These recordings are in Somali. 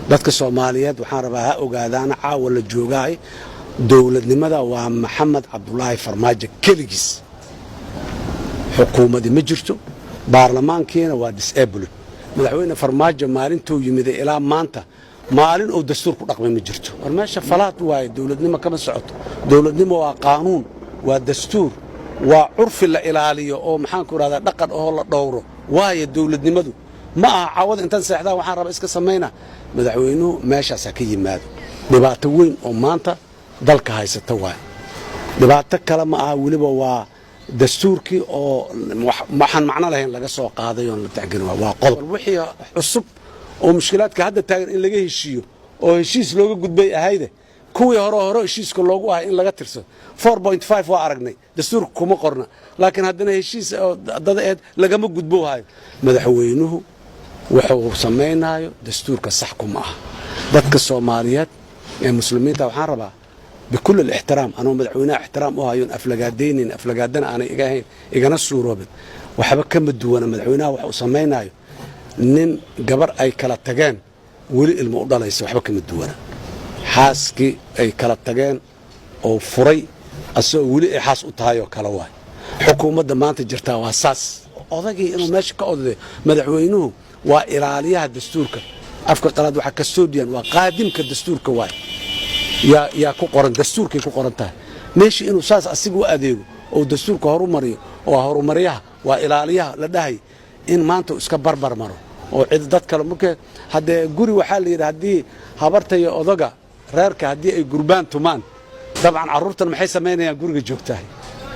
Dadka Soomaaliyeed waxaan rabaa ha ogaadaana, caawa la joogahay dowladnimada waa Maxamed Cabdulaahi Farmaajo keligiis. Xukuumadii ma jirto, baarlamaankiina waa disabled. Madaxweyne Farmaajo maalintuu yimiday ilaa maanta maalin uu dastuur ku dhaqmay ma jirto. War meesha falaad waaye, dowladnimo kama socoto. Dowladnimo waa qaanuun, waa dastuur, waa curfi la ilaaliyo oo, maxaanku idhahdaa, dhaqan oo la dhowro waayo. Dowladnimadu ma aha cawada intaan seexdaan waxaan raba iska samayna. Madaxweynuhu meeshaas ha ka yimaado. Dhibaato weyn oo maanta dalka haysata waaye. Dhibaato kale ma aha, weliba waa dastuurkii oo waxaan macno lahayn laga soo qaaday oon la tixgelin. Waa qodob wixii cusub oo mushkilaadka hadda taagan in laga heshiiyo oo heshiis looga gudbay ahayde. Kuwii hore hore heshiiska loogu ahay in laga tirsado, 4.5 waa aragnay, dastuurka kuma qorna, laakiin haddana heshiis oo dada eed lagama gudbo hayo. Madaxweynuhu wuxuu samaynaayo dastuurka sax kuma aha. Dadka Soomaaliyeed ee Muslimiinta waxaan rabaa بكل الاحترام, anuu madaxweynaha ixtiraam u hayoon aflagaadaynayn, aflagaadana aanay iga ahayn, igana suuroobin, waxba kama duwana madaxweynaha wax uu samaynaayo nin gabar ay kala tageen weli ilmo u dhalaysa. Waxba kama duwana. Xaaskii ay kala tageen oo furay asagoo weli ay xaas u tahay oo kale waay. Xukuumadda maanta jirtaa waa saas. Odagii inuu meesha ka odaday, madaxweynuhu waa ilaaliyaha dastuurka. Afka qalaad waxaa custodian, waa qaadimka dastuurka waay. Yaa ku qoran dastuurkay ku qoran tahay meeshii inuu saas asiga u adeego oo dastuurka horumariyo oo horumaryaha waa ilaaliyaha la dhahay, in maanta uu iska barbar maro oo cid dad kale marka haddee guri waxaa la yidhi haddii habarta iyo odaga reerka haddii ay gurbaan tumaan, dabcan carruurtan maxay samaynayaan guriga joogtahay?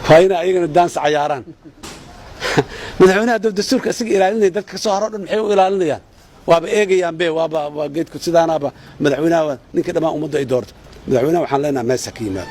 Waa inay ayagana daans cayaaraan. Madaxweynaha hadduu dastuurka isaga ilaalinaya, dadka ka soo haro dhan maxay u ilaalinayaan? Waaba eegayaan be, waaba waa geedku sidaanaaba. Madaxweynaha ninka dhammaan ummadda ay doorto. Madaxweynaha waxaan leenahay meesa ka yimaado.